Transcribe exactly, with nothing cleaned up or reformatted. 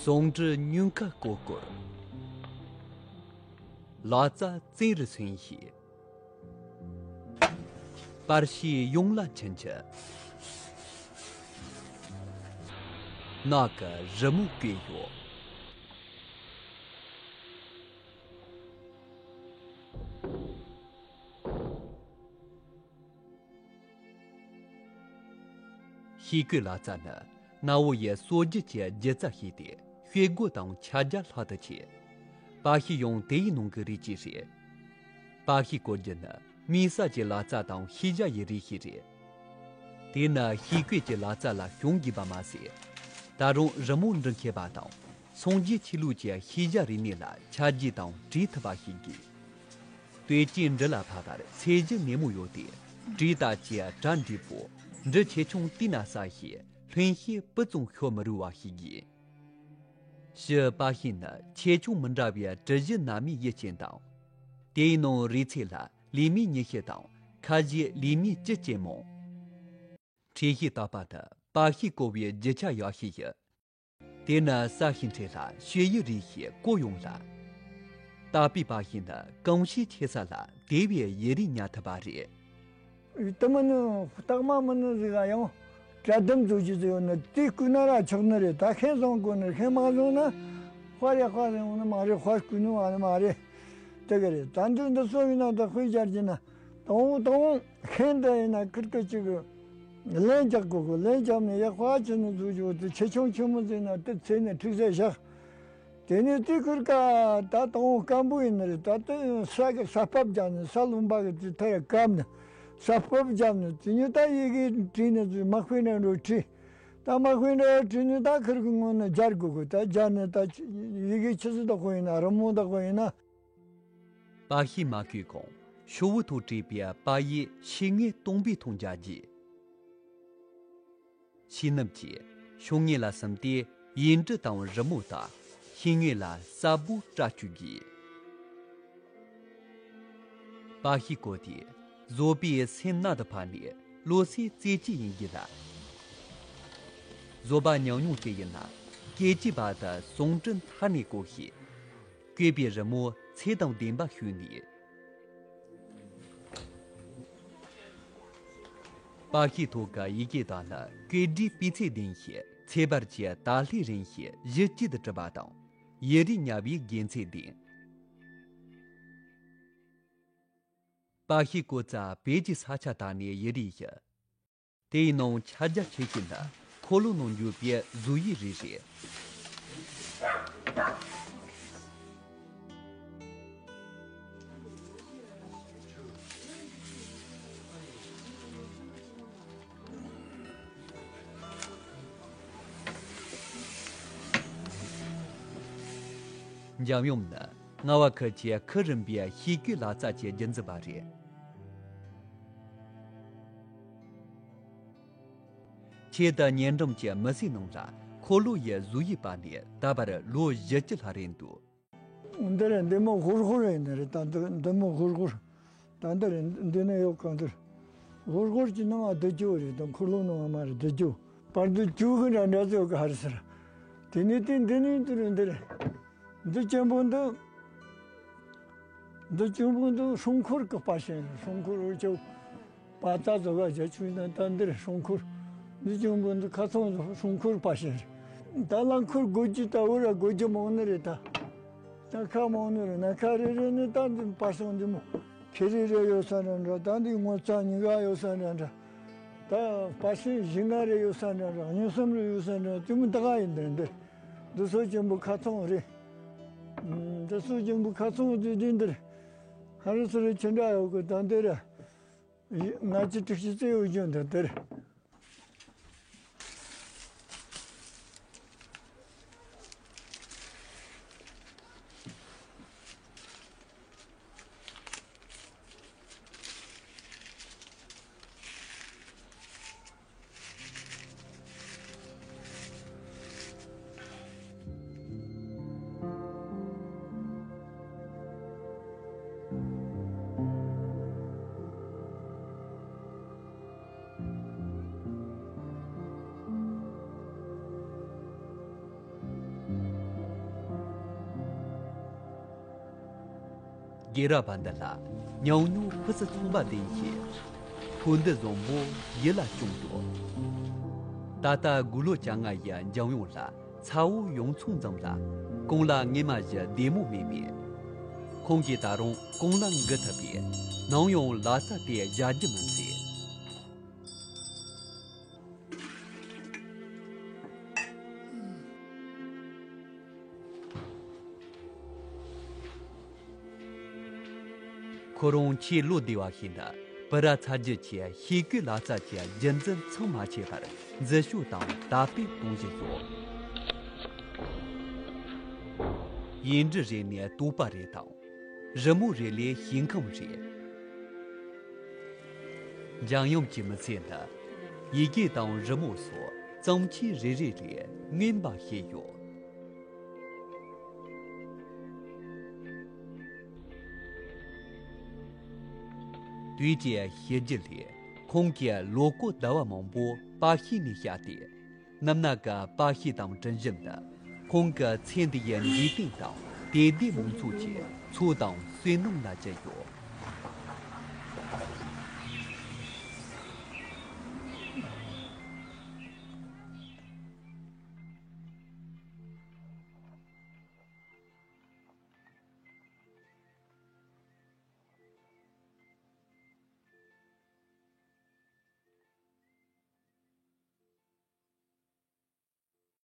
དོང་གྲུ་ཉུང་ཁ་ཀོ་ཀོར། ལ་ཙ་བཙན་རུ་སོན་ཞིག་པར་ཤིས་ཡོང་ལ་ཆེན་ཆེ། ནག་གི་རི་མོ་བཀོད་ཡོད། ཤེལ་གོས་ལ་ཙ་ནི་གནའ་བོ་ཡི་སྲོལ་རྒྱུན་གྱི་སྒྱུ་རྩལ་ཞིག་སྟེ། ཤེལ་སྒོ་དང་ཆ་རྒྱ་ལྷག་ཏུ་ཆེ། པར་ཤིས་ཡང་དེའི་ནང་གི་རིགས་གཅིག་རེད། པར་ཤིས་བརྐོ་རྒྱུ་ནི་མིའི་ས་ཀྱི་ལ་ཙ་དང་ཤེས་བྱ་ཡི་རིགས་ཤིག་རེད། དེས་ན་ཤེལ་གོས་ཀྱི་ལ་ཙ་ལ་ཤོང་དགོས་པ་མ་ཟད། ད་རུང་རི་མོ་འབྲི་མཁས་པ་དང་སངས་རྒྱས་ཆོས་ལུགས་ཀྱི་ཤེས་བྱ་རིག་གནས་ལ་ཆ་རྒྱུས་དང་བྲིས་ཐུབ་པ་ཞིག་དགོས། དེ་རྗེས་འབྲི་ལ་ཕབ་པར་ཚད་གཞི་ནན་མོ་ཡོད་དེ། བྲིས་རྟགས་ཀྱི་གྲ་འགྲིག་པོ། འབྲུ་ཆེ་ཆུང་དུས་ན་ས་ཞེས་ལྷོད་ཤེད་སྤུ་ཙམ་ཤོར་མི་རུང་བ་ཞིག་དགོས། ཞི་པར་ཤིས་ནི་ཆེ་ཆུང་མི་འདྲ་བའི་གྲུ་བཞི་ནར་མའི་ཡུལ་ཅན་དང་། དེའི་ནང་རིགས་ཚད་ལ་ལས་མིའི་ཉི་ཤུ་དང་ཁ་བཞིའི་ལས་མིའི་བཅུ་ཅན་མང་། འཁྲིད་ཤེས་བརྟག་པ་ནི་པར་ཤིས་བརྐོ་བའི་རྒྱུ་ཆ་ཡག་ཤོས་ཡིན། དེས་ན་ས་ཤིང་འཁྲིས་ལ་ཞུ་ཡིག་རིགས་ཤིག་བརྐོ་ཡོང་ལ། བརྟག་པའི་པར་ཤིས་ནི་གང་ཤེས་ཆེ་ས་ལ་དེ་བས་ཡུན་རིང་ཉར་ཐུབ་པ་རེད། དེ་མིན་ནི་རྟགས་མ་མིན་ནི་ཟིག་ག་ཡང་གྲ་སྡུམ་བཟོ་རྒྱུ་ཟིག་ཡོད་ནི་དེ་བརྐུས་ན་ར་ཆོག་ནི་རེད། ད་ཤིང་བཟང་བརྐོས་ནི་ཤིང་མ་བཟང་ན་དཔའ་རེད། དཔའ་ཟིག་ཡོང་ནི་མ་རེད། དཔའ་བརྐུས་ནི་བ་ནི་མ་རེད། དེ་ག་རེད། ད་འདི་འདི་སོ་ཡིན་ན་ད་དཔེ་སྦྱར་གྱི་ན། དང་དང་ཤིང་འདི་ཡིན་ན་ཁིར་ཁིར་ཅིག་གི་ལན་རྒྱག་དགོས་གི། ལན་རྒྱབ་ནས་ཡག་པ་ཅི་ནས་འཛུགས་རྒྱུ་དེ་ཆེ་ཆུང་ཆེན་མོ་ཟིན་ན་དེ་ཚེ་ནས་འཁྲིག་ཟས་བཞག་དེ་ནས་དེ་ཁུར་ཀ་ད་དང་སྐམ་པོ་ཡིན་ནི་རེད། ད་དེ་ས་གི་ས་ཕབ་རྒྱབ་ནས་ས་ལུང་པ་གི་དེ་ཐད་བཀབ་ནས་ས་ཕབ་རྒྱབ་ནས་དེ་ནས་ད་ཡི་གེ་བྲིས་ནས་དེ་མ་དཔེ་ནས་འགྲོ་བྲིས། ད་མ་དཔེ་འགྲོ་བྲིས་ནས་ད་ཁུར་གི་ངོ་ནས་སྦྱར་དགོས་གི། ད་སྦྱར་ནས་ད་ཡི་གེ་ཆི་ཟིག་བཏགས་དགོས་ཡིན་ན་རི་མོ་བཏགས་དགོས་ཡིན་ན། པར་ཤིས་མ་བརྐོས་གོང་ཤོག་བུ་ཐོག་བྲིས་པའི་པར་ཡིག་ཤེལ་ངོས་སྟོང་པའི་ཐོག་འཇགས་རྒྱུ། ཤེལ་ནུབ་ཀྱི་ཤོག་ངོས་ལ་ཟུམ་སྟེ་ཡིག་འབྲུ་དང་རི་མོ་དག་ཤེལ་ངོས་ལ་གསལ་པོ་བཀྲ་བཅུག་དགོས། པར་ཤིས་བརྐོས་ཏེ་བཟོ་པའི་སེམས་རྣལ་དུ་ཕབ་ནས་བློ་གསལ་རྩེ་གཅིག་ཡིན་རྒྱུ་ལ། བཟོ་པ་ཉུང་ཉུང་ཅིག་ཡིན་ན་སྐད་ཅིག་བར་དུ་ཟུང་འབྲེལ་མཐའ་ནས་བཀོད་ཤེས། བཀོད་པའི་རི་མོ་ཚད་དང་ལྡན་པ་ཞུས་ནས། པར་ཤིང་ཐོག་གི་ཡི་གེ་དག་ནི་བཀོད་སྒྲིག་སྤུས་ཚད་ལྡན་ཞིང་ཚེག་བར་གྱི་དར་ལྷོད་རིང་ཞིང་གཞི་གཅིག་ཏུ་གྲུབ་པ་དང་ཡུན་རིང་ཉར་བའི་དགེ་མཚན་ལྡན། པར་ཤིང་བརྐོས་ཙང་བོད་ཀྱི་ས་ཆ་དག་ནས་ཡུན་རིང་ཞིང་། དེའི་ནང་ཆ་རྒྱ་ཆེ་ཤོས་ནི་འཁོར་ལོ་ནང་འཇུག་པའི་གཟུགས་དབྱིབས་རིགས་རེད། འཇམ་དབྱངས་ནི་རྔ་བ་ཁུལ་གྱི་ཁུ་རིམ་པའི་ཤེལ་གོས་ལག་རྩལ་གྱི་རྒྱུན་འཛིན་པ་རེད། ཆེད་དུ་ཉེ་འགྲམ་གྱི་མི་སེར་རྣམས་ལ་འཁོར་ལོ་ཡི་གཟུགས་དབྱིབས་སྤར་ནས་ད་བར་ལོ་བཞི་བཅུ་ལྷག་རེད་འདུག་འདི་རེད། འདི་མོ་ཧུར་ཧུར་ཡིན་ནི་རེད། ད་འདི་འདི་མོ་ཧུར་ཧུར། ད་འདི་རེད། འདི་ནས་ཡོད་གང་འདིར། ཧུར་ཧུར་གྱི་ནང་ང་བསྡུ་རྒྱུ་རེད། ད་འཁོར་ལོ་ནང་ང་མ་རེད། བསྡུ་རྒྱུ། བར་དུ་བཅུག་གི་འདྲ་འདྲ་ཚོད་ག་རེ་ཟེར། དེ་ནས་དེ་འདི་ནས་འདི་རེད། འདི་རེད། འདི་གཅེན་པོ་འདི། འདི་གཅེན་པོ་འདི་སྲུང་འཁོར་གི་པར་ཤིང་རེད། སྲུང་འཁོར་འུ་ཅག་པ་ཏ་ཟོ་ག་བྱ་ཆུ་ན་ད་འདིར་སྲུང་འཁོར། འདི་གཅེན་པོ་འདི་ཁ་ཚང་སྲུང་འཁོར་པར་ཤིང་རེད། ད་རླངས་འཁོར་སྒོ་རྒྱུ་ད་འུ་ར་སྒོ་རྒྱུ་མང་ནི་རེད་ད། ད་ཁ་མང་ནི་རེད། ན་ཁ་རེ་རེ་ནི་ད་འདི་པར་སོང་འདི་མོ་ཁེ་རེ་རེ་ཡོད་ས་འདྲ་འདྲ། ད་འདི་ངོ་ཚ་ཉི་ག་ཡོད་ས་འདྲ་འདྲ། ད་པར་ཤིང་བཞི་ལྔ་རེ་ཡོད་ས་འདྲ་འདྲ། གཉིས་གསུམ་རེ་ཡོད་ས་འདྲ་འདྲ། དེ་མོ་ད་ག་ཡིན་འདིར་འདིར། འདི་ཚོ་གཅེན་པོ་ཁ་ཚང་རེད། ཨ། འདི་ཚོ་གཅེན་པོ་ཁ་ཚང་དེ་དེ་འདིར། ཧ་རི་སུ་རི་ཁྱི་འདྲ་ཡོད་གི། ད་འདིར་ལྔ་བཅུ་དྲུག་ཅུ་རྩེ་ཡོད་རྒྱུ་འདི་འདིར། སྐེ་རགས་པ་འདི་ལ་ཉམས་མྱོང་ཕུན་སུམ་ཚོགས་པ་ལྡན་ཞིང་། ཕུགས་འདུན་བཟང་པོ་ཡིད་ལ་བཅངས་འདུག་ད་ལྟ་དགུང་ལོ་བཅོ་ལྔ་ཡི་འཇམ་དབྱངས་ལགས་ཚ་བོ་ཡོང་མཚམས་ཙམ་ལ་རྐང་ལག་སྔས་མ་བཞིན་བདེ་མོ་མེད་པས། ཁོང་གིས་ད་རུང་རྐང་ལག་འགུལ་ཐུབ་པས། ནམ་ཡང་ལག་རྩལ་དེ་བཞག་རྒྱུ་མི་སྲིད། ཁོ་རང་ཆེས་བློ་བདེ་བ་ཞིག་ནི། བུ་ར་ཚ་རྒྱུད་ཀྱི་ཤེལ་སྒོའི་ལག་རྩལ་གྱི་རྒྱུན་འཛིན་མཚམས་མ་ཆད་པར་འཛུལ་ཞུགས་དང་དར་སྤེལ་གཏོང་བཞིན་ཡོད། ཡིག་འབྲུ་རེ་ནི་དོགས་པ་རེ་དང་། རི་མོ་རེ་ལས་ཞིང་ཁམས་རེ། འཇམ་དབྱངས་ཀྱི་མི་ཚེ་ནི། ཡི་གེ་དང་རི་མོ་སོགས་བརྩམས་ཆོས་རེ་རེ་ལས་མངོན་པ་ཞིག་ཡོད། དུས་ཀྱི་ཞི་རྒྱུ་ལས་ཁོང་གིས་ལོ་འཁོར་ཟླ་བ་མང་པོ་པར་ཤུས་ནས་བཞག་སྟེ། རྣམ་ནག་གི་པར་ཤུས་དང་དྲི་ཞིམ་ནི་ཁོང་གི་ཚེ་འདི་ཡི་འཇིག་རྟེན་དང་དད་ལྡན་མང་ཚོགས་ཀྱི་ཚོགས་དང་བསོད་ནམས་ལ་བཅོལ་ཡོད།